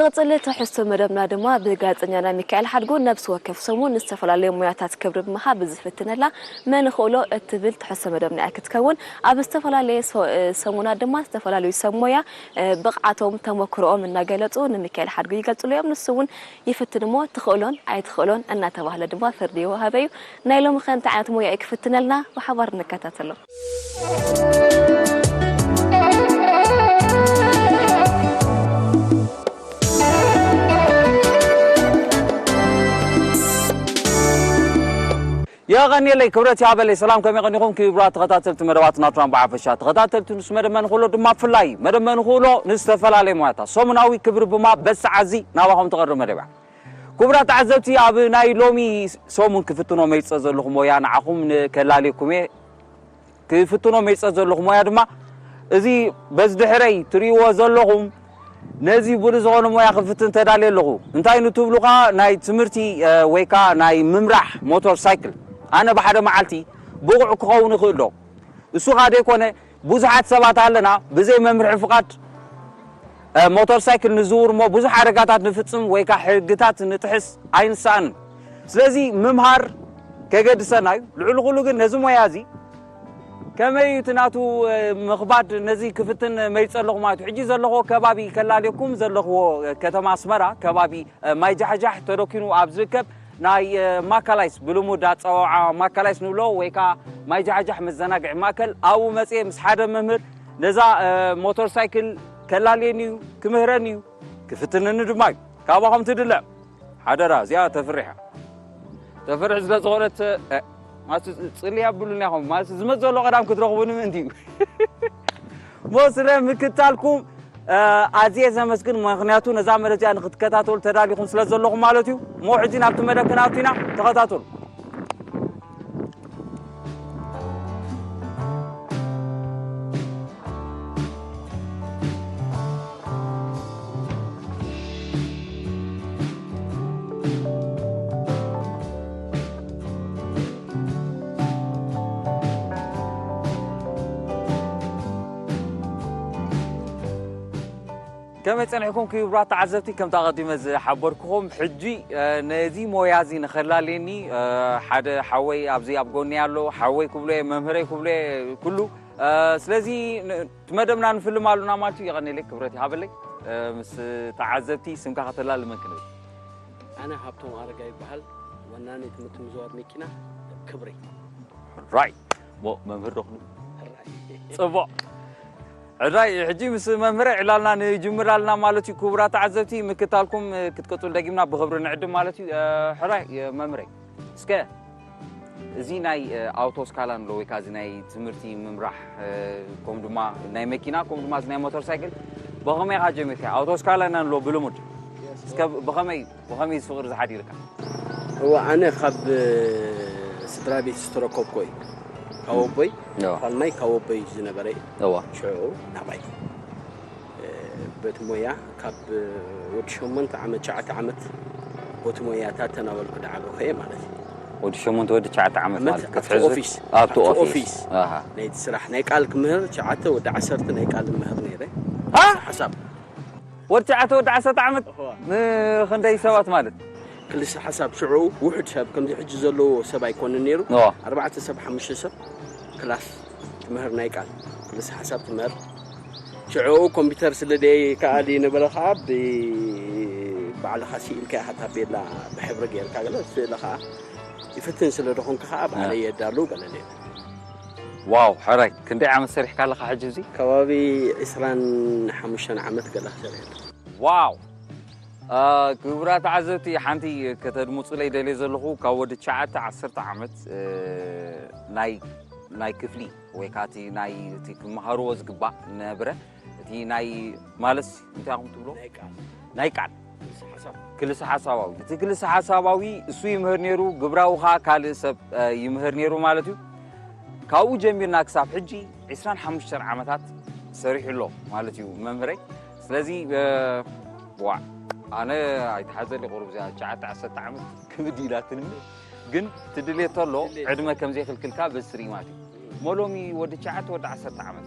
ቀጽሊ ትሕዝቶ መደብና ድማ ብጋዜጠኛና ሚካኤል ሓድጉ ነብሲ ወከፍ ሰሙን ንዝተፈላለዩ ሞያታት ክብሪ ብምሃብ ዝፍትነላ መን ክእሎ እትብል ትሕዝቶ መደብና እያ ክትከውን። ኣብ ዝተፈላለየ ሰ-፣ ሰሙናት ድማ ዝተፈላለዩ ሰብ ሞያ፣ እ፣ ብቕዓቶም ተመክሮኦም እናገለጹ ንሚካኤል ሓድጉ ይገልጽሉ እዮም። ንሱ እውን ይፍትን እሞ ትኽእሎን ኣይትኽእሎን እናተባህለ ድማ ፍርዲ ይወሃበ እዩ። ናይ ሎሚ ኸ እንታይ ዓይነት ሞያ እዩ ክፍትነልና? ብሓባር ንከታተሎ። የቐንየለይ፣ ክብረት ይሃበለይ። ሰላም፣ ከመይ ቀኒኹም ክቡራት ተኸታተልቲ መደባት ናትራን ብሓፈሻ? ተኸታተልቲ ንሱ መደብ መን ክእሎ ድማ ብፍላይ መደብ መን ክእሎ ንዝተፈላለየ ሞያታት ሰሙናዊ ክብሪ ብምሃብ በዚ ሰዓት እዚ ናባኹም ትቐርብ መደብ እያ። ክቡራት ተዓዘብቲ፣ ኣብ ናይ ሎሚ ሰሙን ክፍትኖ መይጸ ዘለኹ ሞያ ንዓኹም ንከላልየኩም እየ። ክፍትኖ መይጸ ዘለኹ ሞያ ድማ እዚ በዚ ድሕረይ ትርእይዎ ዘለኹም ነዚ ብሉጽ ዝኾነ ሞያ ክፍትን ተዳልየ ኣለኹ። እንታይ ንትብሉ ከኣ ናይ ትምህርቲ፣ እ፣ ወይ ከኣ ናይ ምምራሕ ሞተር ሳይክል ኣነ ብሓደ መዓልቲ ብቑዕ ክኸውን ይኽእል ዶ? እሱ ከኣ ዘይኮነ ብዙሓት ሰባት ኣለና ብዘይ መምርሒ ፍቓድ እ፣ ሞተር ሳይክል ንዝውር እሞ ብዙሕ ሓደጋታት ንፍጽም ወይ ከኣ ሕግታት ንጥሕስ ኣይንሰኣንን። ስለዚ ምምሃር ከገድሰና እዩ። ልዕሊ ኩሉ ግን ነዚ ሞያ እዚ ከመይ እዩ እቲ ናቱ፣ እ፣ ምኽባድ ነዚ ክፍትን መይጸ ኣለኹ ማለት እዩ። ሕጂ ዘለኽዎ ከባቢ ከላልየኩም ዘለኽዎ ከተማ ኣስመራ ከባቢ፣ እ፣ ማይ ጃሕጃሕ ተደኪኑ ኣብ ዝርከብ ናይ፣ እ፣ ማካላይስ ብልሙድ ኣጸዋውዓ ማካላይስ ንብሎ ወይ ከኣ ማይ ጃሕጃሕ መዘናግዒ ማእከል ኣብኡ መጽየ ምስ ሓደ መምህር ነዛ፣ እ፣ ሞተር ሳይክል ከላልየኒ እዩ፣ ክምህረኒ እዩ፣ ክፍትነኒ ድማ እዩ። ካባኹም ትድለ ሓደራ እዚኣ ተፍርሕ እያ። ተፍርሕ ስለ ዝኾነት፣ እ፣ ማለት ጽልያ ብሉን ኢኹም። ማለት ዝመጽእ ዘሎ ቀዳም ክትረኽቡኒ ምእንቲ እዩ። እሞ ስለ ምክታልኩም፣ እ፣ ኣዝየ ዘመስግን። ምኽንያቱ ነዛ መደብ እዚኣ ንክትከታተሉ ተዳሊኹም ስለ ዘለኹም ማለት እዩ። እሞ ሕጂ ናብቲ መደብ ክንኣቱ ኢና። ተኸታተሉ። ከመይ ጸኒሕኩም ክቡራት ተዓዘብቲ? ከምቲ ኣቐዲመ ዝሓበርኩኹም፣ ሕጂ፣ እ፣ ነዚ ሞያ እዚ ንኸላልየኒ፣ እ፣ ሓደ ሓወይ ኣብዚ ኣብ ጎኒ ኣሎ። ሓወይ ክብሎ እየ፣ መምህረይ ክብሎ እየ፣ ኩሉ። እ፣ ስለዚ ን-፣ እቲ መደብና ንፍልም ኣሉና ማለት እዩ። የቐንየለይ፣ ክብረት ይሃበለይ። እ፣ ምስ ተዓዘብቲ ስምካ ከተላሊ መን ክንብል? ኣነ ሃብቶም ኣረጋ ይበሃል፣ ወናኒ ትምህርቲ ምዝዋር መኪና ክብሪ። ራይ። ሞ መምህር ዶ ክንብል? ራይ። ጽቡቕ። ሕራይ፣ ሕጂ ምስ መምህረ ዕላልና ንጅምር ኣለና ማለት እዩ። ክቡራት ተዓዘብቲ፣ ምክታልኩም፣ እ፣ ክትቅጽሉ ደጊምና ብኽብሪ ንዕድም ማለት እዩ። እ፣ ሕራይ፣ እ፣ መምህረይ፣ እስከ እዚ ናይ፣ እ፣ ኣውቶስካላ ንብሎ ወይ ከኣ እዚ ናይ ትምህርቲ ምምራሕ፣ እ፣ ከምኡ ድማ ናይ መኪና፣ ከምኡ ድማ እዚ ናይ ሞተር ሳይክል ብኸመይ ኢኻ ጀሚርካ? ኣውቶስካላ ኢና ንብሎ ብልሙድ። እስከ ብኸመይ፣ ብኸመይ እዚ ፍቕሪ ዝሓዲርካ? እወ፣ ኣነ ካብ፣ እ፣ ስድራ ቤት ዝተረከብኮ እዩ። ካብ ኣቦይ፣ እዋ። ፋልማይ ካብ ኣቦይ ዝነበረ እዩ። እዋ። ሽዑ ናባይ። እ፣ በቲ ሞያ ካብ ወዲ ሸሞንተ ዓመት፣ ትሽዓተ ዓመት በቲ ሞያ ታተናበልኩ ዝዓበኹ እየ ማለት እዩ። ወዲ ሸሞንተ ወዲ ትሽዓተ ዓመት ዓመት ማለት ኣብቲ ክትሕዝ ኦፊስ፣ ኣብቲ ኣብቲ ኦፊስ። ኦፊስ። ኣሃ። ናይቲ ስራሕ ናይ ቃል ክምህር ትሽዓተ ወዲ ዓሰርተ ናይ ቃል ክምህር ነይረ። ሃ? ሓሳብ። ወዲ ትሽዓተ ወዲ ዓሰርተ ዓመት እዋ። ንኽንደይ ሰባት ማለት? ክልተ ሓሳብ ሽዑ ውሑድ ሰብ ከምዚ ሕጂ ዘለዎ ሰብ ኣይኮነን ነይሩ። እዋ። ኣርባዕተ ሰብ፣ ሓሙሽተ ሰብ ክላስ ትምህር ናይ ቃል ክልተ ሓሳብ ትምህር። ሽዑ ኮምፒውተር ስለ ደይ ከኣል ነበረ ኸዓ ብባዕልኻ ስኢልካ ኢኻ ታቤላ ብሕብሪ ጌርካ ገለ ስእሊ ኸዓ ይፍትን ስለ ደኾንካ ኸዓ ባዕለይ እ። የዳሉ ገለ ነይሩ። ዋው፣ ሕራይ፣ ክንደይ ዓመት ሰሪሕካ ኣለኻ ሕጂ እዚ? ከባቢ ዕስራን ሓሙሽተን ዓመት ገለ ሰሪሐ። ዋው! እ፣ ክቡራት ተዓዘብቲ፣ ሓንቲ ከተድምጹለይ ደልየ ዘለኹ፣ ካብ ወዲ ትሽዓተ ዓሰርተ ዓመት፣ እ፣ ናይ፣ ናይ ክፍሊ ወይ ከኣ እቲ ናይ፣ እቲ ክመሃርዎ ዝግባእ ነበረ፣ እቲ ናይ፣ ማለትስ እንታይ ኢኹም ትብሎ? ናይ ቃል። ናይ ቃል። ክልሰ ሓሳብ። ክልሰ ሓሳባዊ። እቲ ክልሰ ሓሳባዊ እሱ ይምህር ነይሩ፣ ግብራዊ ኸኣ ካልእ ሰብ፣ እ፣ ይምህር ነይሩ ማለት እዩ። ካብኡ ጀሚርና ክሳብ ሕጂ ዕስራን ሓሙሽተን ዓመታት ሰሪሑ ኣሎ ማለት እዩ መምህረይ። ስለዚ፣ እ፣ ዋዕ፣ ኣነ ኣይተሓዘሊ ቁሩብ እዚኣ ትሽዓተ ዓሰርተ ዓመት ክብድ ኢላትኒ፣ ግን ትድልየቶ ኣሎ፣ ድሌት። ዕድመ ከም ዘይክልክልካ በዚ ስርኢማት እዩ። እሞ ሎሚ ወዲ ትሽዓተ ወዲ ዓሰርተ ዓመት።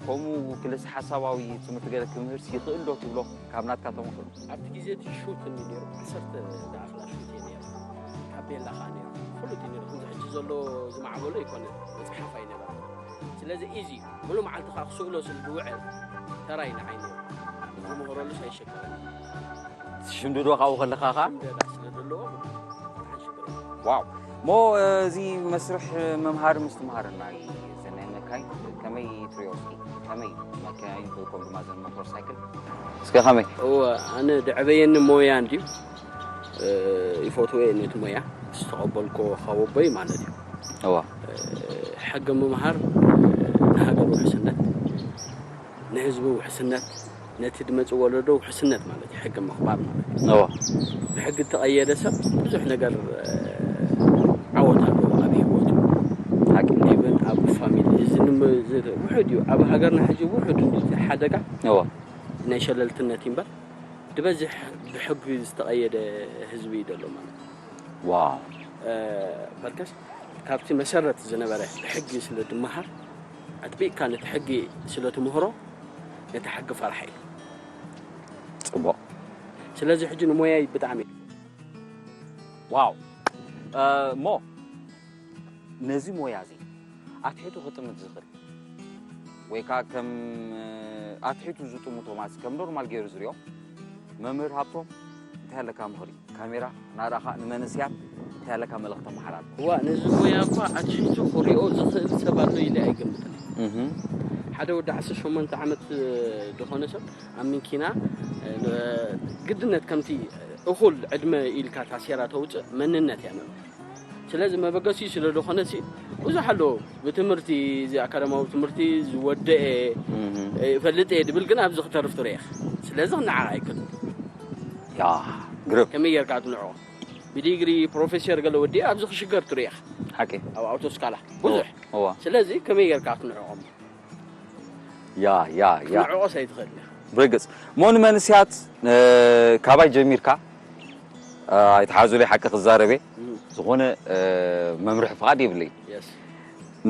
ከምኡ ክልስ ሓሳባዊ ትምህርቲ ገለ ክምህርስ ይኽእል ዶ ትብሎ ካብ ናትካ ተመክሮ? ኣብቲ ግዜ እቲ ሹት እንዲ ነይሩ ዓሰርተ ዝኣኽላ ሹት እየ ነይሩ። ታቤላ ከዓ ነይሩ ፍሉጥ እዩ ነይሩ። ከምዚ ሕጂ ዘሎ ዝማዕበሎ ኣይኮነ መፅሓፍ ኣይነበረ። ስለዚ ኢዚ ሙሉ መዓልቲ ከዓ ክስእሎ ስለ ዝውዕል ተራይ ንዓይ ነይሩ። ዝምህረሉስ ኣይሸገረን። ትሽምድዶ ካብኡ ከለኻ ኸዓ? ሽምደዳ ስለ ዘለዎ ብጣዕሚ ሽግር እዩ። ዋው እሞ እዚ መስርሕ መምሃሪ ምስትምሃር ናይ ዘናይ መካይን ከመይ ትሪኦ እስኪ ከመይ መካይን ወይ ከም ድማ ዘን ሞተር ሳይክል እስከ ከመይ እወ ኣነ ድዕበየኒ ሞያ እንድዩ ይፈትወ ነቲ ሞያ ዝተቐበልኮ ካብ ኣቦይ ማለት እዩ እዋ ሕጊ ምምሃር ንሃገር ውሕስነት ንህዝቢ ውሕስነት ነቲ ድመፅእ ወለዶ ውሕስነት ማለት እዩ ሕጊ ምኽባር ማለት እዩ እዋ ብሕጊ እተቐየደ ሰብ ብዙሕ ነገር ዓወት ኣለዎ ኣብ ህይወቱ ሓቂ ኢቨን ኣብ ፋሚሊ እዚ ውሕድ እዩ ኣብ ሃገርና ሕጂ ውሕድ ሓደጋ እዋ ናይ ሸለልትነት እዩ እምበር ድበዝሕ ብሕጊ ዝተቐየደ ህዝቢ እዩ ዘሎ ማለት እዩ ዋው በርከስ ካብቲ መሰረት ዝነበረ ብሕጊ ስለ ድመሃር ኣጥቢቕካ ነቲ ሕጊ ስለ ትምህሮ ነቲ ሕጊ ፈራሕ እዩ ፅቡቕ ስለዚ ሕጂ ንሞያይ ብጣዕሚ ዋው እሞ ነዚ ሞያ እዚ ኣትሒቱ ክጥምት ዝኽእል ወይ ከዓ ከም ኣትሒቱ ዝጥምቶ ማለት ከም ኖርማል ገይሩ ዝሪኦ መምህር ሃብቶም እንታይ ኣለካ ምኽሪ ካሜራ ናራኻ ንመንእስያት እንታይ ኣለካ መልእኽቲ ተመሓላልፍ እዋ ነዚ ሞያ እኳ ኣትሒቱ ክሪኦ ዝኽእል ሰብ ኣሎ ኢለ ኣይገምትን ሓደ ወዲ ዓሰርተ ሸሞንተ ዓመት ዝኾነ ሰብ ኣብ ሚኪና ግድነት ከምቲ እኹል ዕድመ ኢልካ ታሴራ ተውፅእ መንነት እያ መምህር ስለዚ መበገሲ ስለ ዝኾነ ሲ ብዙሕ ኣሎ ብትምህርቲ እዚ ኣካዳማዊ ትምህርቲ ዝወደአ ይፈልጥ እየ ድብል ግን ኣብዚ ክተርፍ ትረኢኻ ስለዚ ክነዓቕ ኣይክእል ያ ግርም ከመይ ጌርካ ትንዕቆ ብዲግሪ ፕሮፌሰር ገለ ወዲኡ ኣብዚ ክሽገር ትረኢኻ ሓቂ ኣብ ኣውቶስካላ ብዙሕ እዋ ስለዚ ከመይ ጌርካ ትንዕቆም ያ ያ ያ ክትንዕቆስ ኣይትኽእል ብርግጽ እሞ ንመንስያት ካባይ ጀሚርካ ኣይትሓዙለይ ሓቂ ክዛረብ እየ ዝኾነ መምርሒ ፍቓድ የብለይ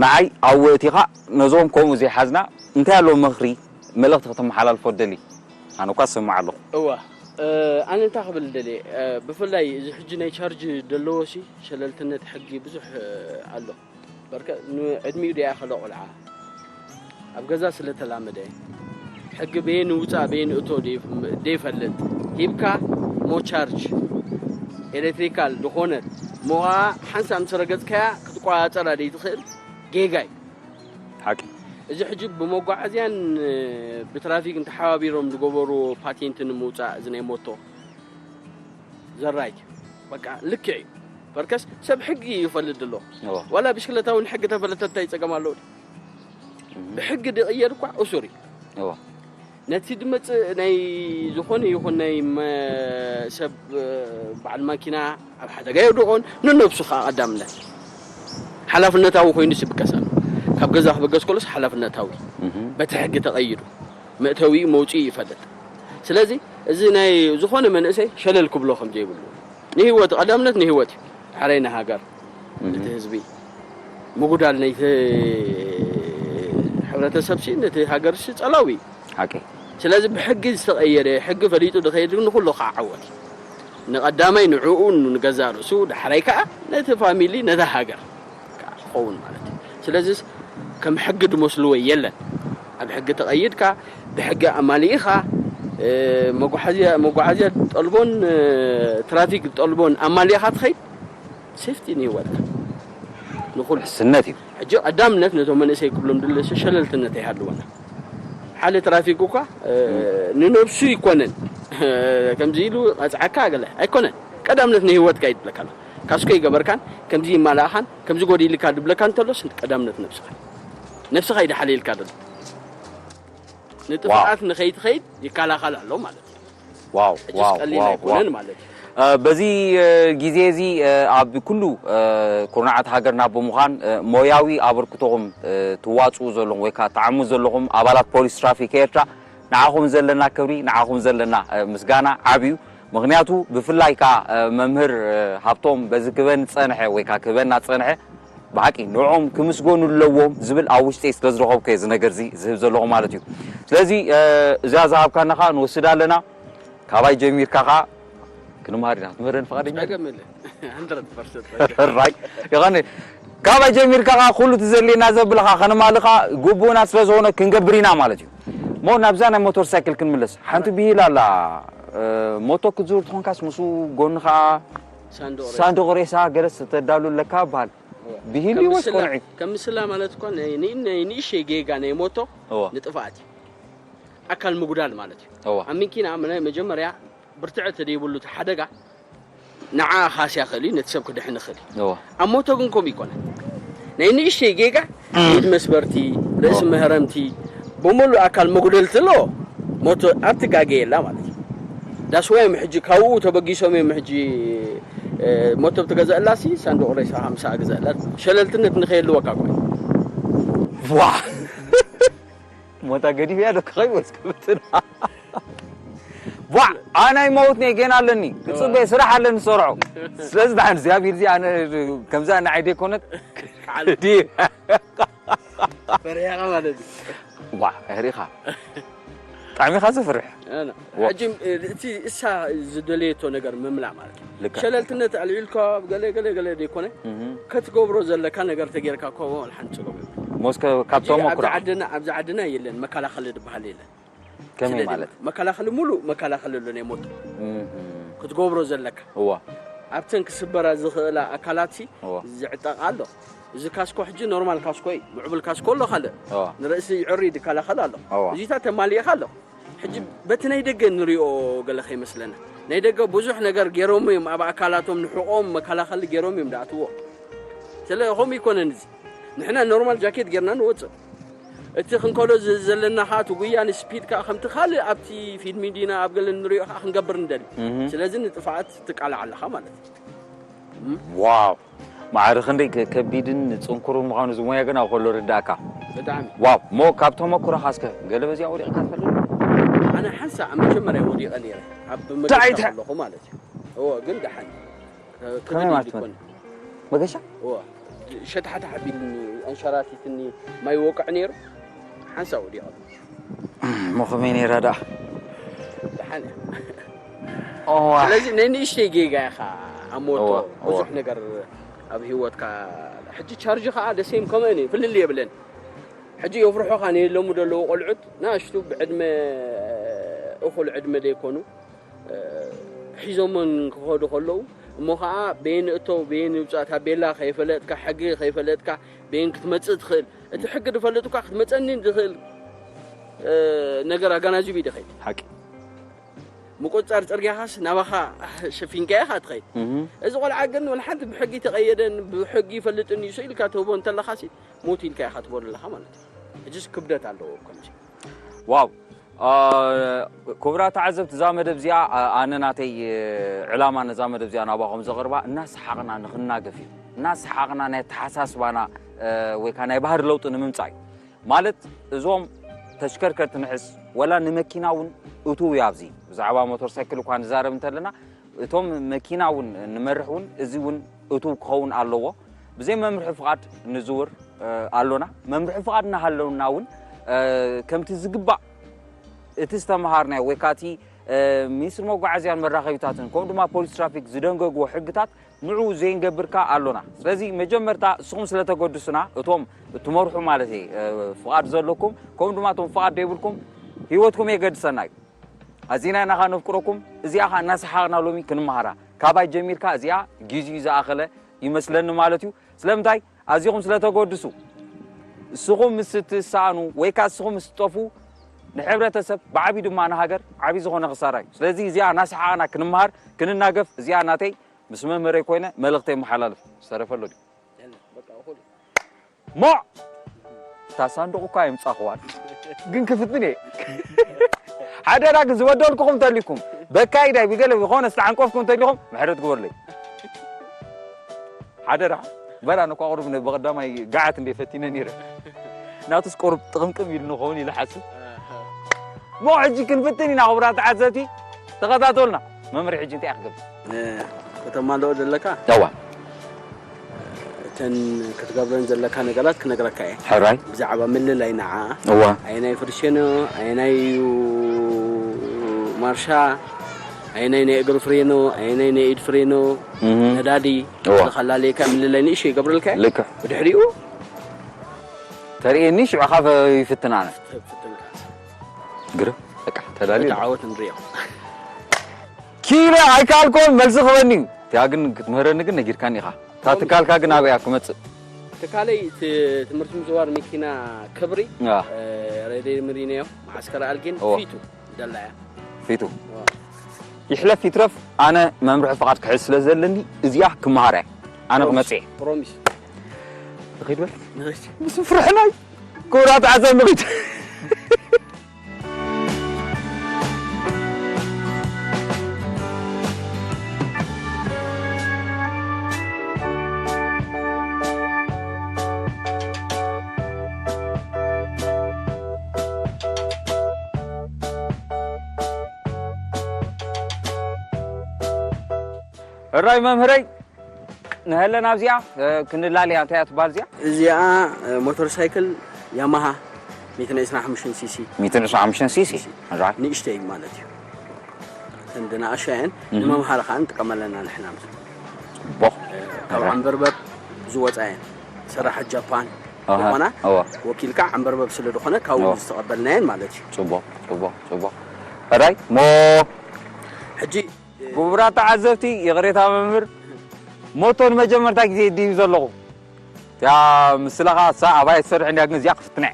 ንዓይ ኣወእቲኻ ነዞም ከምኡ ዘይሓዝና እንታይ ኣሎ ምኽሪ መልእኽቲ ከተመሓላልፎ ትደሊ ኣነ እኳ ዝሰምዕ ኣለኹ እዋ ኣነ እንታይ ክብል ደልየ ብፍላይ እዚ ሕጂ ናይ ቻርጅ ደለዎ ሲ ሸለልትነት ሕጊ ብዙሕ ኣሎ በርከ ንዕድሚኡ ደኣ ከለ ቆልዓ ኣብ ገዛ ስለ ተላመደ ሕጊ በየን ውፃእ በየን እቶ ደይፈልጥ ሂብካ ሞ ቻርጅ ኤሌክትሪካል ዝኾነት ሞኻ ሓንሳብ ምስ ረገፅካያ ክትቆፃፀራ ደይትኽእል ጌጋ እዩ ሓቂ እዚ ሕጂ ብመጓዓዝያን ብትራፊክ እንተሓባቢሮም ዝገበሩ ፓቴንት ንምውፃእ እዚ ናይ ሞቶ ዘራይት በቃ ልክዕ እዩ በርከስ ሰብ ሕጊ ይፈልጥ ድሎ ዋላ ብሽክለታ እውን ሕጊ ተፈለተ እንታይ ፀገም ኣለዎ ብሕጊ ድቕየር እኳ እሱር እዩ ነቲ ድመፅእ ናይ ዝኾነ ይኹን ናይ ሰብ በዓል ማኪና ኣብ ሓደጋ የውድቖን ንነብሱ ከዓ ቀዳምነት ሓላፍነታዊ ኮይኑ ይብገስ ኣሎ ካብ ገዛ ክብገስ ከሎስ ሓላፍነታዊ በቲ ሕጊ ተቐይዱ መእተዊኡ መውፅኢ ይፈልጥ ስለዚ እዚ ናይ ዝኾነ መንእሰይ ሸለል ክብሎ ከም ዘይብሉ ንህይወት ቀዳምነት ንህይወት እዩ ሓረይ ንሃገር እቲ ህዝቢ ምጉዳል ነይቲ ሕብረተሰብ ሲ ነቲ ሃገር ሲ ፀላዊ እዩ ሓቂ ስለዚ ብሕጊ ዝተቐየረ ሕጊ ፈሊጡ ዝኸይድ ንኩሉ ከዓ ዓወት እዩ ንቐዳማይ ንዕኡ ንገዛ ርእሱ ዳሕራይ ከዓ ነቲ ፋሚሊ ነታ ሃገር ክኸውን ማለት እዩ ስለዚ ከም ሕጊ ድመስልዎ የለን ኣብ ሕጊ ተቐይድካ ብሕጊ ኣማሊእኻ መጓዓዝያ ጠልቦን ትራፊክ ጠልቦን ኣማሊእኻ ትኸይድ ሴፍቲ ንህይወትካ ንኹሉ ሕስነት እዩ ሕጂ ቀዳምነት ነቶም መንእሰይ ክብሎም ድለ ሸለልትነት ኣይሃልወና ሓደ ትራፊክ እኳ ንነብሱ ይኮነን ከምዚ ኢሉ ቀፅዓካ ገለ ኣይኮነን ቀዳምነት ንህይወትካ ይድለካ ኣሎ ካስኮ ይገበርካን ከምዚ ይማላእኻን ከምዚ ጎዲልካ ድብለካ እንተሎስ ቀዳምነት ነብስኻ ነብስኻ ይድሓልልካ ዘሎ ንጥፍኣት ንኸይትኸይድ ይከላኸል ኣሎ ማለት እዩ ዋው ሕጅስ ዋው ቀሊል ዋው ዋው ኣይኮነን ማለት እዩ በዚ ግዜ እዚ ኣብ ኩሉ ኩርናዓት ሃገርና ብምዃን ሞያዊ ኣበርክቶኹም ትዋፅኡ ዘለኹም ወይ ከዓ ትዓሙ ዘለኹም ኣባላት ፖሊስ ትራፊክ ኤርትራ ንዓኹም ዘለና ክብሪ ንዓኹም ዘለና ምስጋና ዓብዩ ምኽንያቱ ብፍላይ ከዓ መምህር ሃብቶም በዚ ክበን ዝፀንሐ ወይ ከዓ ክበና ዝፀንሐ ብሓቂ ንዕኦም ክምስገኑ ኣለዎም ዝብል ኣብ ውሽጠይ ስለ ዝረኸብኩ እየ እዚ ነገር እዚ ዝህብ ዘለኹ ማለት እዩ። ስለዚ እዚኣ ዝሃብካና ከዓ ንወስድ ኣለና። ካባይ ጀሚርካ ከዓ ክንምሃር ኢና ክትምህረን ፍቓደኛ ዲኻ? ጸገም የለ። ራይ ይኸን ካባይ ጀሚርካ ከዓ ኩሉ እቲ ዘድልየና ዘብልኻ ከነማልኻ ግቡእና ስለ ዝኾነ ክንገብር ኢና ማለት እዩ። ሞ ናብዛ ናይ ሞተር ሳይክል ክንምለስ ሓንቲ ብሂል ኣላ። ሞቶ ክትዝውር ትኾንካስ ምስኡ ጎንኻ ሳንዱቕ ሬሳ ገለስ ተዳሉ ኣለካ በሃል። ብሂል እዩ ወይስ ቆንዒ? ከም ምስላ ማለት እኳ ንእሽተይ ጌጋ ናይ ሞቶ ንጥፋኣት እዩ። ኣካል ምጉዳል ማለት እዩ። ኣብ ሚኪና መጀመርያ ብርትዐ ተደይብሉ እቲ ሓደጋ ንዓ ካስያ ክእል እዩ፣ ነቲ ሰብ ክድሕን ይኽእል እዩ። ኣብ ሞቶ ግን ከምኡ ይኮነ። ናይ ንእሽተይ ጌጋ ኢድ መስበርቲ፣ ርእሲ መህረምቲ፣ ብምሉእ ኣካል መጉደልቲ ኣለዎ። ሞቶ ኣብቲ ጋገ የላ ማለት እዩ። ዳስዋ እዮም ሕጂ ካብኡ ተበጊሶም እዮም ሕጂ ሞቶ ብትገዘእላሲ ሳንዱቕ ሬሳ ሃምሳ ግዘእላ ሸለልትነት ንኸየልወካ ኮይ ዋ ሞታ ገዲፍ እያ ዶ ክኸይ ወይስ ክብትና ዋ ኣናይ መውት ነይ ጌና ኣለኒ ክፅበ ስራሕ ኣለኒ ዝሰርዖ ስለዚ ዳሕን እግዚኣብሔር እዚ ኣነ ከምዛ ንዓይ ደይኮነት ፈሪሕኻ ማለት እዩ ዋ ሪኻ ብጣዕሚ ኢኻ ዘፍርሕ ሕጂ እቲ እሳ ዝደለየቶ ነገር ምምላእ ማለት እዩ ሸለልትነት ኣልዒልካ ገለ ገለ ገለ ደይኮነ ከትገብሮ ዘለካ ነገር ተጌርካ ኮ ሓንቲ ፀገም ሞስከ ካብ ተሞክሮ ኣብዚ ዓድና የለን መከላኸሊ ዝበሃል የለን ከመይ ማለት መከላኸሊ ሙሉእ መከላኸሊ ኣሎ ናይ ሞት ክትገብሮ ዘለካ እዋ ኣብተን ክስበራ ዝኽእላ ኣካላት ዝዕጠቕ ኣሎ እዚ ካስኮ ሕጂ ኖርማል ካስኮ እዩ ምዕቡል ካስኮ ኣሎ ካልእ ንርእሲ ይዕሪ ይከላኸል ኣሎ እዚታት ተማሊእኻ ኣሎ ሕጂ በቲ ናይ ደገ ንሪኦ ገለ ከይመስለና ናይ ደገ ብዙሕ ነገር ገይሮም እዮም ኣብ ኣካላቶም ንሕቆም መከላኸሊ ገይሮም እዮም ዳኣትዎ ስለ ከምኡ ይኮነን እዚ ንሕና ኖርማል ጃኬት ጌርና ንወፅእ እቲ ክንከሎ ዘለና ከዓ እቲ ጉያ ንስፒድ ከዓ ከምቲ ካልእ ኣብቲ ፊልሚ ዲና ኣብ ገለ ንሪኦ ከዓ ክንገብር ንደሊ ስለዚ ንጥፋኣት ትቃላዕ ኣለካ ማለት እዩ ዋው ማዕረ ክንደይ ከቢድን ፅንኩርን ምዃኑ ዝሞያ ግን ኣብ ከሎ ርዳእካ ብጣዕሚ ዋው ሞ ካብ ተመክሮኻ እስከ ገለ በዚኣ ወዲቕካ ትፈልጥ ኣነ ሓንሳ ኣብ መጀመርያ ወዲቐ ነይረ ኣብ መገሻ ከለኹ ማለት እዩ እዎ ግን ደሓን ከመይ ማለት መገሻ ሸታሕታሕ ኣቢልኒ ኣንሸራቲትኒ ማይ ወቅዕ ነይሩ ሓንሳ ወዲቐ ሞ ከመይ ነይራ ደኣ ደሓን ስለዚ ናይ ንእሽተይ ጌጋ ኢኻ ኣብ ሞቶ ብዙሕ ነገር ኣብ ህይወትካ ሕጂ ቻርጅ ከዓ ደሴም ከምአን ፍልል የብለን ሕጂ የፍርሖኻ ነየለሙ ዘለዉ ቆልዑት ንኣሽቱ ብዕድመ እኹል ዕድመ ዘይኮኑ ሒዞሞን ክኸዱ ከለዉ እሞ ከዓ በየን እቶ በየን ይውፃእ ታቤላ ከይፈለጥካ ሕጊ ከይፈለጥካ በየን ክትመፅእ ትኽእል እቲ ሕጊ ዝፈልጥ እኳ ክትመፀኒ ዝኽእል ነገር ኣጋናዚቡ ይደኸይድ ሓቂ ምቁፅፃር ፅርግያኻስ ናባኻ ሸፊንካ ኢኻ ትኸይድ እዚ ቆልዓ ግን ወላ ሓንቲ ብሕጊ ተቐየደን ብሕጊ ይፈልጥን እዩ ኢልካ ትህቦ እንተለኻሲ ሞት ኢልካ ኢኻ ትበሉ ኣለኻ ማለት እዩ ሕጅስ ክብደት ኣለዎ ከምዚ ዋው ክቡራት ተዓዘብቲ እዛ መደብ እዚኣ ኣነ ናተይ ዕላማ ነዛ መደብ እዚኣ ናባኹም ዘቕርባ እናሰሓቕና ንኽናገፍ እዩ እናሰሓቕና ናይ ኣተሓሳስባና ወይ ከዓ ናይ ባህሪ ለውጢ ንምምፃእ እዩ ማለት እዞም ተሽከርከርቲ ንሕስ ወላ ንመኪና እውን እትው እዩ ኣብዚ ብዛዕባ ሞተር ሳይክል እኳ ንዛረብ እንተለና እቶም መኪና እውን ንመርሕ እውን እዚ እውን እትው ክኸውን ኣለዎ ብዘይ መምርሒ ፍቓድ ንዝውር ኣሎና መምርሒ ፍቓድ እናሃለውና እውን ከምቲ ዝግባእ እቲ ዝተምሃርናዮ ወይ ከዓ እቲ ሚኒስትሪ መጓዓዝያን መራኸቢታትን ከምኡ ድማ ፖሊስ ትራፊክ ዝደንገግዎ ሕግታት ንዑ ዘይንገብርካ ኣሎና ስለዚ መጀመርታ እስኹም ስለተገድሱና እቶም እትመርሑ ማለት እየ ፍቓድ ዘለኩም ከምኡ ድማ እቶም ፍቓድ ዘይብልኩም ህይወትኩም የገድሰና እዩ ኣዚና ኢና ኻ ነፍቅረኩም እዚኣ ኻ እናሰሓቕና ሎሚ ክንመሃራ ካባይ ጀሚርካ እዚኣ ጊዜኡ ዝኣኸለ ይመስለኒ ማለት እዩ ስለምንታይ ኣዚኹም ስለተገድሱ እስኹም ምስ ትሰኣኑ ወይ ከዓ እስኹም ምስ ትጠፉ ንሕብረተሰብ ብዓብዩ ድማ ንሃገር ዓብዩ ዝኾነ ክሳራ እዩ ስለዚ እዚኣ እናሰሓቕና ክንመሃር ክንናገፍ እዚኣ ናተይ ምስ መምህረይ ኮይነ መልእኽተይ መሓላልፍ ዝተረፈሎ ድዩ ሞ እታ ሳንዱቕ እኳ የምጻኽዋን ግን ክፍትን እየ ሓደራ ግን ዝበደልኩኹም እንተሊኩም በካይዳይ ብገለ ዝኾነ ዝተዓንቆፍኩም እንተሊኹም ምሕረት ግበርለይ ሓደራ በላ ነኳ ቁሩብ በቐዳማይ ጋዓት እንደ ፈቲነ ነይረ ናቱስ ቁሩብ ጥቕምቅም ኢሉ ንኸውን ኢለ ሓስብ ሞ ሕጂ ክንፍትን ኢና ክቡራት ተዓዘብቲ ተኸታተሉና መምርሒ ሕጂ እንታይ ክገብር ከተማልኦ ዘለካ እዋ እቲ እተን ክትገብረን ዘለካ ነገራት ክነግረካ እየ። ሕራይ ብዛዕባ ምልላይ ንዓ እዋ ኣየናይ ፍርሸኖ፣ ኣየናይ እዩ ማርሻ፣ ኣየናይ ናይ እግሪ ፍሬኖ፣ ኣየናይ ናይ ኢድ ፍሬኖ፣ እህ ነዳዲ እዋ ዝኸላለየካ ምልላይ ንእሽቶ ይገብረልካ እየ። ልክዕ ብድሕሪኡ ተርእየኒ ሽዑ ኻፈ ይፍትን ኣነ ተፍትንካ ግርም በቃ ተዳልዩ እቲ ዓወት ንሪኦ። ኪነ ኣይከኣልኮን መልሲ ክበኒ እዩ እቲኣ ግን ክትምህረኒ ግን ነጊርካኒ ኢኻ እታ ትካልካ ግን ኣበይ እያ ክመፅእ ትካለይ እቲ ትምህርቲ ምዝዋር መኪና ክብሪ ያ ሬድዮ ምሪነዮ ማዓስከር ኣልጊን እዎ። ፊቱ ደላያ ፊቱ ይሕለፍ ይትረፍ ኣነ መምርሒ ፍቓድ ክሕዝ ስለ ዘለኒ እዚኣ ክመሃር እያ ኣነ ክመፅእ እየ ፕሮሚስ ንኺድ በል ምስ ፍርሕናይ ክቡራት ዓዘብ ንኺድ እራይ መምህረይ ንሀለን ኣብዚኣ ክንላልያ እንታይ እያ ትበሃል እዚኣ እዚኣ ሞተር ሳይክል ያማሃ ሚእትን ዕስራን ሓሙሽተን ሲሲ ሚእትን ዕስራን ሓሙሽተን ሲሲ እራይ ንእሽተይ ማለት እዩ እተን ዝነኣሻ እየን ንመምሃሪ ከዓ ንጥቀመለና ንሕና ፅቡቕ ካብ ዓንበርበር ዝወፃ እየን ሰራሓት ጃፓን ዝኾና እዋ ወኪልካ ዓንበርበብ ስለ ዝኾነ ካብኡ ዝተቐበልናየን ማለት እዩ ፅቡቕ ፅቡቕ ፅቡቕ ሕራይ ሞ ሕጂ ክቡራት ተዓዘብቲ ይቕሬታ መምህር ሞቶ ንመጀመርታ ግዜ ይድይብ ዘለኹ እቲኣ ምስለኻ እሳ ኣባይ ትሰርሕ እንዲያ ግን እዚኣ ክፍትና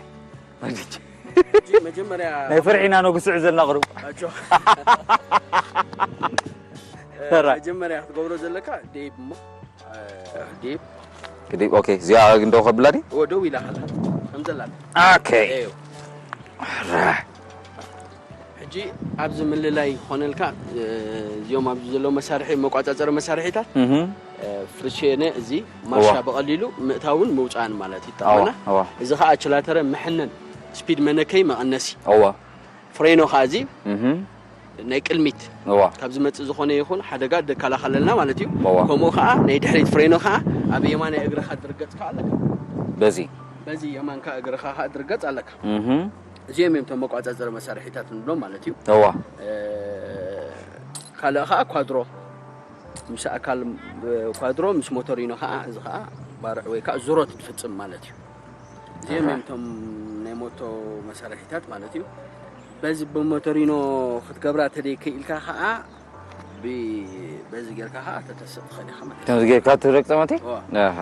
ሕጂ መጀመርያ ናይ ፍርሒና ነጉስዕ ዘለና ቅርብ ኣጆ ተራ መጀመርያ ክትገብሮ ዘለካ ዴብ እሞ ዴብ ክዲ ኦኬ እዚኣ ግን ደው ከብላ ድዩ ወደው ኢላ ከላ ከምዘላ ኦኬ እዩ ሕጂ ኣብዚ ምልላይ ክኾነልካ እዚኦም ኣብዚ ዘለዉ መሳርሒ መቋፃፀሪ መሳርሒታት እህ ፍርሽነ እዚ ማርሻ እዋ። ብቐሊሉ ምእታውን ምውፃእን ማለት ይጠቕመና እዋ እዚ ከዓ ችላተረ ምሕነን ስፒድ መነከይ መቐነሲ እዋ ፍሬኖ ከዓ እዚ እህ ናይ ቅልሚት እዋ ካብ ዝመፅእ ዝኾነ ይኹን ሓደጋ ደከላኸለልና ማለት እዩ እዋ ከምኡ ከዓ ናይ ድሕሪት ፍሬኖ ከዓ ኣብ የማናይ እግርኻ ድርገፅ ከዓ ኣለካ በዚ በዚ የማንካ እግርኻ ከዓ ድርገፅ ኣለካ እህ እዚኦም እዮም እቶም መቋፃፀሪ መሳርሒታት ንብሎም ማለት እዩ እዋ ካልእ ከዓ ኳድሮ ምስ ኣካል ኳድሮ ምስ ሞቶሪኖ ከዓ እዚ ከዓ ባርዕ ወይ ከዓ ዙሮት ትፍፅም ማለት እዩ እዚኦም እዮም እቶም ናይ ሞቶ መሳርሒታት ማለት እዩ በዚ ብሞቶሪኖ ክትገብራ ተደይ ክኢልካ ከዓ ብ- በዚ ጌርካ ከዓ ተተስእ ትኽእል ኢኻ ማለት እዩ ከምዚ ጌርካ ትረግፀ ማለት እዩ እዋ። ኣሃ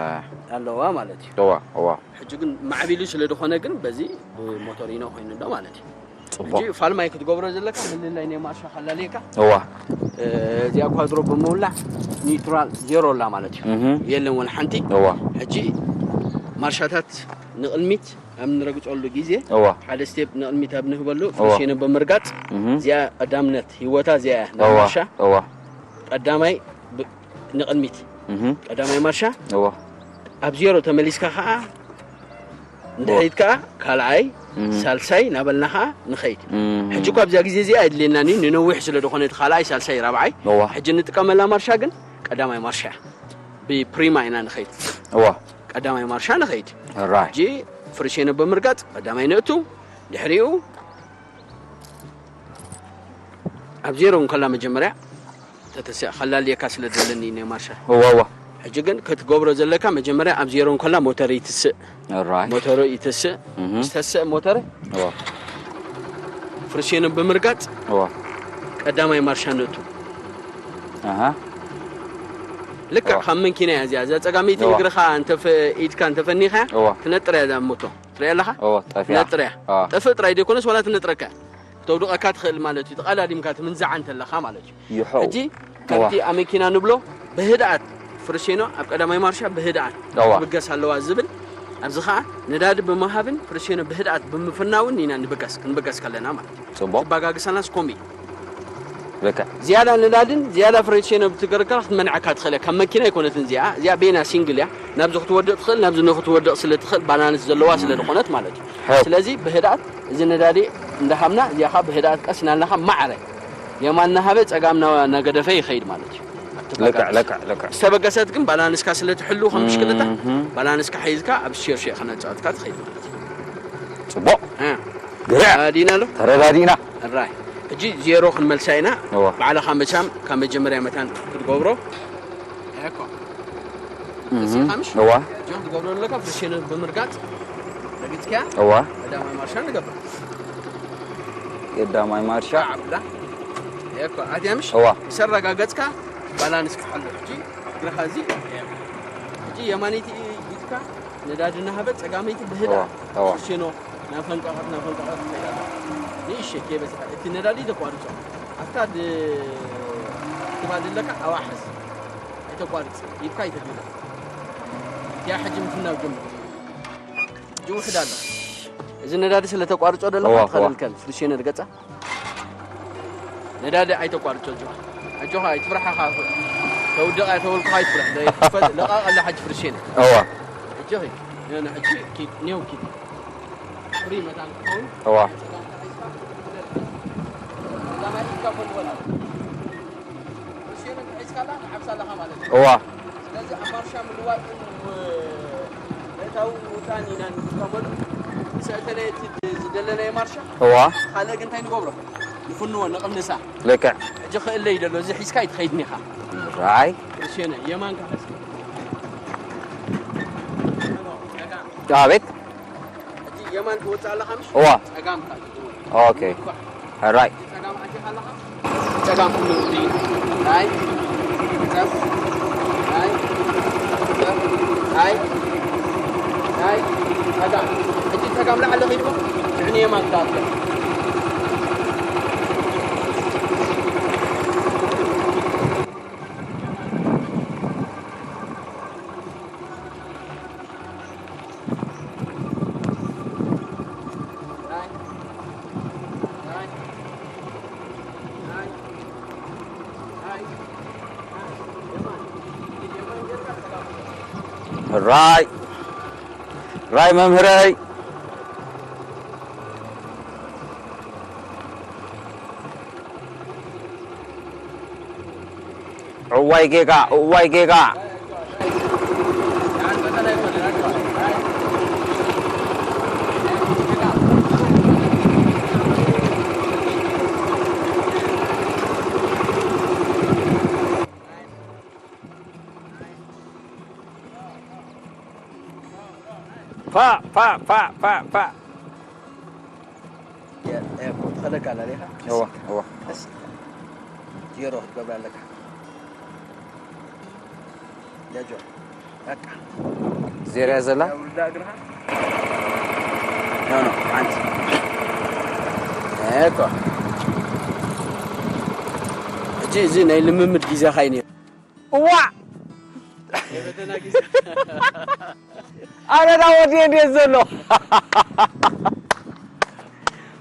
ኣለዋ ማለት እዩ እዋ እዋ ሕጂ ግን ማዕቢሉ ስለ ዝኾነ ግን በዚ ብሞቶሪኖ ኮይኑ ኣሎ ማለት እዩ ፅቡቅ ሕጂ ፋልማይ ክትገብሮ ዘለካ ምልላይ ናይ ማርሻ ካላለየካ እዋ እዚኣ ኳድሮ ብምውላዕ ኒውትራል ዜሮ ኣላ ማለት እዩ እህ የለን ወላ ሓንቲ እዋ ሕጂ ማርሻታት ንቕልሚት ኣብ ንረግፀሉ ግዜ እዋ ሓደ ስቴፕ ንቕልሚት ኣብ ንህበሉ ፍርሽነ ብምርጋፅ እህ እዚኣ ቀዳምነት ህይወታ እዚኣ እያ እዋ ማርሻ እዋ ቀዳማይ ብ- ንቕልሚት እህ ቀዳማይ ማርሻ እዋ ኣብ ዜሮ ተመሊስካ ከዓ ንድሕሪት ከዓ ካልኣይ እህ ሳልሳይ ናበልና ከዓ ንኸይድ እህ ሕጂ እኳ ኣብዛ ግዜ እዚኣ የድልየናኒ ንነዊሕ ስለ ዝኾነ እቲ ካልኣይ ሳልሳይ ራብዓይ እዋ ሕጂ ንጥቀመላ ማርሻ ግን ቀዳማይ ማርሻ እያ ብፕሪማ ኢና ንኸይድ እዋ ቀዳማይ ማርሻ ንኸይድ ራይ ሕጂ ፍርሽነ ብምርጋፅ ቀዳማይ ነእቱ ድሕሪኡ ኣብ ዜሮ እንከላ መጀመርያ ተተስያ ከላልየካ ስለ ዘለኒ ናይ ማርሻ እዋ እዋ ሕጂ ግን ክትገብሮ ዘለካ መጀመርያ ኣብ ዜሮ እንከላ ሞተር ይትስእ ራይ ሞተሩ ይትስእ እህ ዝተስእ ሞተር እዋ ፍርሽኑ ብምርጋፅ እዋ ቀዳማይ ማርሻ ነእቱ ኣሃ ልክዕ እዋ። ካብ መንኪና እያ እዚኣ እዛ ፀጋመይቲ እዋ። እግርኻ እንተፈ- ኢድካ እንተፈኒኻ እዋ ትነጥር እያ እዛ ሞቶ ትሪኣ ኣለኻ እዋ ጠፊያ ትነጥር እያ እዋ ጠፍእ ጥራይ ዘይኮነስ ዋላ ትነጥረካ እያ ክተውድቐካ ትኽእል ማለት እዩ ተቓዳዲምካ ትምንዛዓ እንተለኻ ማለት እዩ ይሖው ሕጂ ከምቲ ኣብ መኪና ንብሎ ብህድኣት ፍርሴኖ ኣብ ቀዳማይ ማርሻ ብህድኣት እዋ ክብገስ ኣለዋ ዝብል ኣብዚ ከዓ ነዳዲ ብምሃብን ፍርሴኖ ብህድኣት ብምፍናውን ኢና ንብገስ ክንብገስ ከለና ማለት እዩ ፅቡቅ ትባጋግሳናስ ኮምቢ ልክዕ ዝያዳ ነዳድን ዝያዳ ፍሬሽን ብትገርገራ ክትመንዓካ ትኽእል እያ ካብ መኪና ኣይኮነትን እዚኣ እዚኣ ቤና ሲንግል እያ ናብዚ ክትወድቕ ትኽእል ናብዚ ንክትወድቕ ስለ ትኽእል ባላንስ ዘለዋ ስለ ዝኾነት ማለት እዩ ሕው። ስለዚ ብህድኣት እዚ ነዳዲ እንዳሃብና እዚኣ ከዓ ብህድኣት ቀስ እናልናኻ ማዕረ የማን እናሃበ ፀጋም እናገደፈ ይኸይድ ማለት እዩ ልክዕ ልክዕ ልክዕ። ዝተበገሰት ግን ባላንስካ ስለ ትሕሉ ከም ብሽክለታ፣ እህ። ባላንስካ ሒዝካ ኣብ ሸርሸ ክነጻወትካ ትኸይድ ማለት እዩ። ጽቡቕ። እ። ግርዕ። ተረዳዲና ኣሎ። ተረዳዲና። ራይ። ሕጂ ዜሮ ክንመልሳ ኢና። እዋ። ባዕልኻ መቻም ካብ መጀመርያ መታን ክትገብሮ። እኮ። እህ። እስኻ ምሽ? እዋ። ጆን ትገብሮ ኣለካ፣ ፍሽን ብምርጋጽ። ረግጽካ? እዋ። ቀዳማይ ማርሻ ንገብር። ቀዳማይ ማርሻ። ኣብላ። እኮ። ኣትያ ምሽ? እዋ። ምስ ኣረጋገጽካ ባላንስ ክሓሉ። ሕጂ እግርኻ እዚ። ሕጂ የማነይቲ ኢድካ ነዳዲ እናሃበ ጸጋመይቲ ብህዳ። እዋ። እዋ። ፍሽኖ። ናፈንቀቐት፣ ናፈንቀቐት ትኸይድ ኣላ። ንእሽተይ ከይበዝሐ፣ እቲ ነዳዲ ተቋርጾ። ኣብታ ድ-፣ ትባል ኣለካ፣ ኣዋሕስ። ኣይተቋርጽ፣ ኢድካ ኣይተግብር። እቲኣ ሕጂ ምፍናው ጀምር። ሕጂ ውሕድ ኣሎ። እዚ ነዳዲ ስለ ተቋርጾ ደለኻ፣ እዋ፣ እዋ። ትኸደልከን፣ ፍልሽነ ንገጻ። ነዳዲ ኣይተቋርጾ፣ ኣጆኻ። ኣጆኻ፣ ኣይትፍራሕ ኢኻ። ተውድቕ እያ ተበልኩኻ፣ ኣይትፍራሕ። ለይ-፣ ፈል-፣ ለቓቕ ኣላ ሕጂ ፍልሽነ። እዋ። ኣጆኺ፣ ነ-፣ ነ-፣ ሕጂ ኪድ፣ ኔው ኪድ። ፍሪ መታን ክኸውን። እዋ። እዋ። ስለዚ ኣብ ማርሻ ምልዋጥን ምእታው ምውፃእን ኢና ንጥቀመሉ። ሰእተለ እቲ ዝደለናዮ ማርሻ። እዋ። ካልእ ግን እንታይ ንገብሮ? ንፍንዎ፣ ንቕንሳ። ልክዕ። ሕጂ ክእለይ ደሎ፣ እዚ ሒዝካ ኣይትኸይድን ኢኻ። ራይ። ርሽነ፣ የማንካ ሕዝ። ኣቤት። ሕጂ የማን ትወጽእ ኣለኻ ምሽ? እዋ። ጸጋምካ ትወጽእ። ኦኬ። ራይት። ጸጋም ኣቲኻ ኣለኻ? ጸጋም ኩሉ እዚ። ራይት። ጸብ። ራይት። ጸብ። ራይት። ራይት። ጸጋም። ሕጂ ጸጋም ላዕሊ ኺድኩም። ንዕኒ የማን ትኣትያ። ራይ ራይ መምህረይ። እዋይ ጌጋ፣ እዋይ ጌጋ። ፋ፣ ፋ፣ ፋ፣ ፋ፣ ፋ። የ-፣ የ-፣ ትኸደካ ኣላ ዲኻ? እዋ፣ እዋ። ቀስ። ዜሮ ክትገብራ ኣለካ። ያጆ። በቃ። ዜሮ እያ ዘላ? ውርዳ እግርኻ? ኖ፣ ኖ፣ ሓንቲ። እኮ። ሕጂ እዚ ናይ ልምምድ ግዜኻ እዩ ነይሩ። እዋ! ናይ ፈተና ግዜ። ኣነ ዳ ወዲ እንዴት ዘሎ?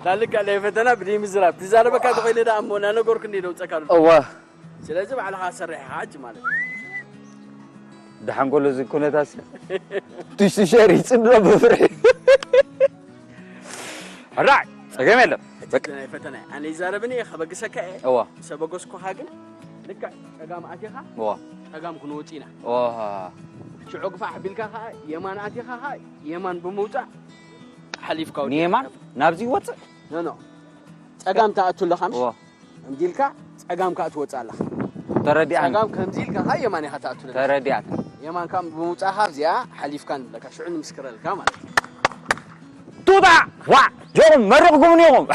ላልካ ናይ ፈተና ብደይ ምዝራብ። ትዛረበካ ተኾይነ ደኣ እሞ እናነገርኩ እንዴ ደውፀካ ኣሎ። እዋ። ስለዚ ባዕልኻ ሰርሕ ኢኻ ሕጂ ማለት እዩ። ደሓን ከሎ እዚ ኩነታሲ። ቱሽቱሸር ይፅንዶ ብፍርሒ። ሕራይ፣ ጸገም የለን። በቃ። ናይ ፈተና እየ። ኣነ ይዛረብን እየ፣ ከበግሰካ እየ። እዋ። ምስ ኣበገስኩኻ ግን ልክዕ ጸጋም ኣቲኻ፣ እዋ። ጸጋም ክንወጽእ ኢና። እዋ። ሽዑ ግፋሕ ኣቢልካ ኸኣ የማን ኣቲኻ ኸኣ የማን ብምውጻእ ሓሊፍካ ወዲእካ። ንየማን ናብዚ ይወጽእ? ኖ፣ ኖ። ጸጋም ትኣቱ ኣለኻ ምሽ? እዋ። ከምዚ ኢልካ ጸጋም ከኣ ትወጽእ ኣለኻ። ተረዲኣኒ። ጸጋም ከምዚ ኢልካ ከኣ የማን ኢኻ ትኣቱ ኣለኻ። ተረዲኣኒ። የማን ከኣ ብምውጻእኻ ኣብዚኣ ሓሊፍካ ንብለካ። ሽዑ ንምስክረልካ ማለት እዩ። ቱታ! ዋ! ጆኹም መሪቕኩምኒ ኢኹም።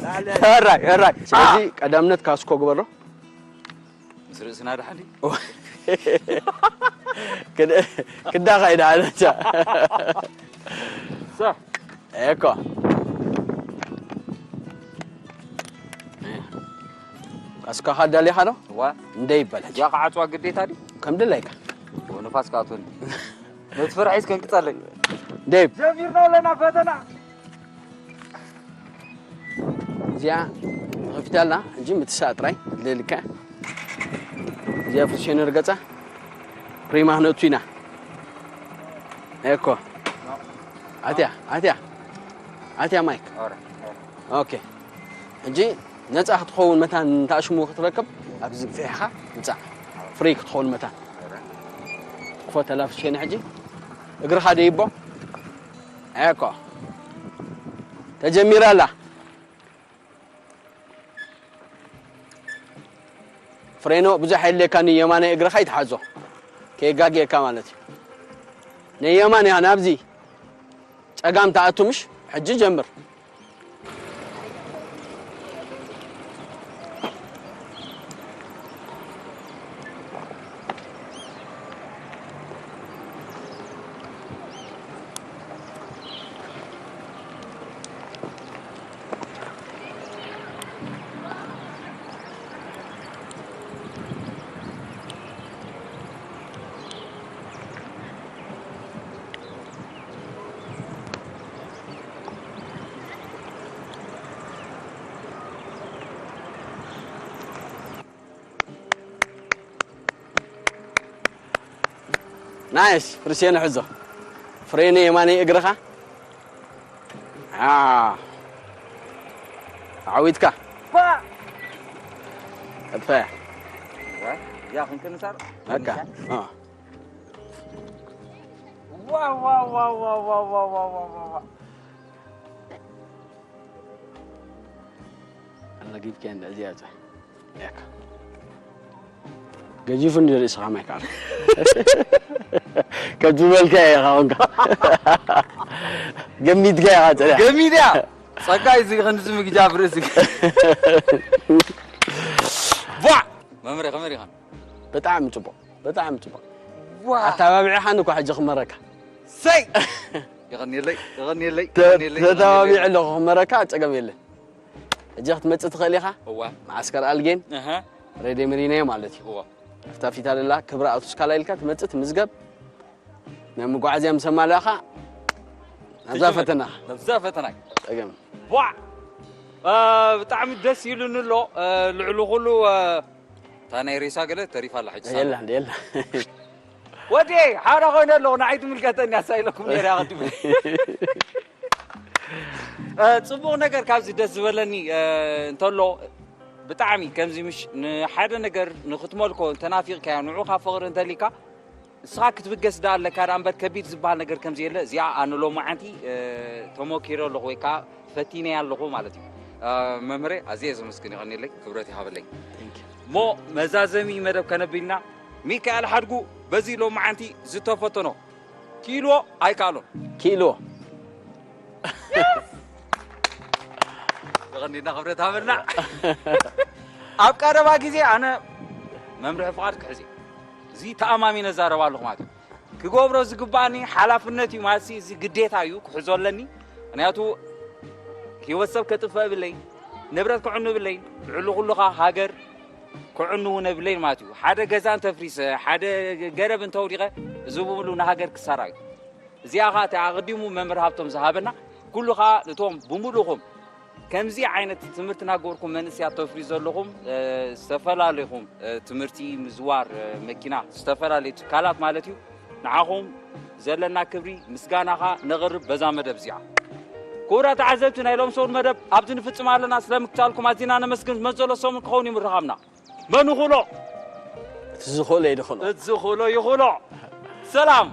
ላለ። ሕራይ፣ ሕራይ። ስለዚ አ! ቀዳምነት ካስኮ ግበሮ። ምስ ርእስና ድሓን ድዩ? ክድ-፣ ክዳኻ እዩ ድሓን። ሳ። እኮ። ካስኮኻ ኣዳሊኻ ዶ? እዋ። እንደይ ይበል ሕጂ። እዚኣ ክዓጽዋ ግዴታ ድዩ? ከም ድላይካ። ንፋስ ክኣትወኒ። ነቲ ፍርሒ እስከ እንቅጸለይ። ዴቭ። ጀሚርና ኣለና ፈተና። እዚኣ ተኸፊታ ኣላ። ሕጂ ምትሳእ ጥራይ ልልካ። እዚኣ ፍርሸነር ገጻ። ፕሪማ ክነእቱ ኢና። እኮ። ኣትያ፣ ኣትያ። ኣትያ ማይክ። ኦረ፣ ኦረ። ኦኬ። ሕጂ ነጻ ክትኸውን መታን ተኣሽሙ ክትረክብ ኣብዚ ግፊሕኻ ምጻእ። ፍሪ ክትኸውን መታን። ክፎ ተላፍሽ ከይነ ሕጂ። እግርኻ ደይቦ። እኮ። ተጀሚራ ኣላ። ፍሬኖ ብዙሕ የድልየካ፣ ንየማናይ እግርኻ ይትሓዞ። ከየጋግየካ ማለት እዩ። ንየማን ኢኻ ናብዚ ጸጋም ትኣቱ ምሽ? ሕጂ ጀምር። ናይስ ፍርሴን ሕዞ። ፍሬን የማነይ እግርኻ። አ፣ ዓዊትካ። ባ! እፈ። ያ ክንክንሳር። በቃ። አ። ዋው፣ ዋው፣ ዋው። ኣመጊብከ እንደ እዚኣ እዛ። ያካ። ገጂፉ እንዲ ርእስኻ ማይክ ዓርፍ። ከም ዝበልካ ኢኻ ኮንካ። ገሚትካ ኢኻ ጽሪያ። ገሚት እያ። ጸጋይ እዚ ክንዚ ምግጃ ብርእሲ። ቧዕ! መምረ ከመይ ኢኻ? ብጣዕሚ ጽቡቕ፣ ብጣዕሚ ጽቡቕ። ዋ! ኣተባቢዕኻኒ እኮ ሕጂ ክመረካ። ሰይ! የቐንየለይ፣ የቐንየለይ፣ ተ-፣ የቐንየለይ፣ ተተባቢዐ የቐንየለይ። ኣለኹ፣ ክመረካ ጸገም የለን። ሕጂ ክትመጽእ ትኽእል ኢኻ። እዋ። መዓስከር ኣልጌን፣ ኣሃ። ሬድዮ መሪናዮ ማለት እዩ። እዋ። ኣብታ ፊት ኣደላ ክብሪ ኣውቶስካላ ኢልካ ትመጽእ ትምዝገብ። ናይ መጓዓዝያ ምስ ኣማላእኻ ናብዛ ትጅምር። ፈተና። ናብዛ ፈተና። ጸገም። ቧዕ! አ፣ ብጣዕሚ ደስ ኢሉኒ ኣሎ። አ፣ ልዕሊ ኩሉ፣ አ፣ እታ ናይ ሬሳ ገለ ተሪፋ ኣላ ሕጂ ሳላ። የላ፣ የላ። ወዲ፣ ሓራ ኮይነ ኣለኹ፣ ንዓይ ትምልከተኒ ኣሳ ኢለኩም ነይረ ኣቐዲሙ። አ፣ ጽቡቕ ነገር ካብዚ ደስ ዝበለኒ፣ አ፣ እንተሎ፣ ብጣዕሚ ከምዚ ምሽ ንሓደ ነገር ንኽትመልኮ እንተናፊቕካዮ፣ ንዑ ካብ ፍቕሪ እንተሊካ፣ ንስኻ ክትብገስ ደኣ ኣለካ ደኣ እምበር ከቢድ ዝበሃል ነገር ከም ዘየለ እዚኣ ኣነ ሎማዓንቲ፣ እ፣ ተሞኪረ ኣለኹ ወይ ከዓ ፈቲነያ ኣለኹ ማለት እዩ። እ፣ መምህረይ ኣዝየ ዘመስግን፣ የቐንየለይ፣ ክብረት ይሃበለይ። Thank you። እሞ መዛዘሚ መደብ ከነብልና ሚካኤል ሓድጉ በዚ ሎማዓንቲ ዝተፈተኖ ኪሎ ኣይከኣሎን። ኪሎ። የቐንየልና፣ ክብረት ሃበልና። ኣብ ቀረባ ግዜ ኣነ መምርሒ ፍቓድ ክሕዝ እየ። እዚ ተኣማሚነ እዛረብ ኣለኹ ማለት እዩ። ክገብሮ ዝግባኣኒ ሓላፍነት እዩ ማለት እዚ ግዴታ እዩ ክሕዞ ኣለኒ። ምክንያቱ ህይወት ሰብ ከጥፍእ የብለይ፣ ንብረት ክዕኑ የብለይ፣ ልዕሊ ኩሉ ኸዓ ሃገር ክዕኑ እውን የብለይ ማለት እዩ። ሓደ ገዛ እንተፍሪሰ፣ ሓደ ገረብ እንተውዲቐ፣ እዚ ብምሉ ንሃገር ክሳራ እዩ። እዚኣ ኸዓ እቲ ኣቐዲሙ መምህር ሃብቶም ዝሃበና፣ ኩሉ ኸዓ ነቶም ብምሉእኹም ከምዚ ዓይነት ትምህርቲ እናገበርኩም መንእሰያት ተፍርዩ ዘለኹም፣ እ፣ ዝተፈላለዩ ኢኹም፣ እ፣ ትምህርቲ፣ ምዝዋር፣ እ፣ መኪና፣ ዝተፈላለዩ ትካላት ማለት እዩ። ንዓኹም ዘለና ክብሪ ምስጋና ኸዓ ነቕርብ በዛ መደብ እዚኣ። ክቡራት ተዓዘብቲ፣ ናይ ሎም ሰሙን መደብ ኣብዚ ንፍጽም ኣለና። ስለ ምክታልኩም ኣዚና ነመስግን። መዘሎ ሰሙን ክኸውን እዩ ምርኻብና። መን ይኽእሎ? እቲ ዝኽእሎ ይድኽሎ። እቲ ዝኽእሎ ይኽእሎ። ሰላም።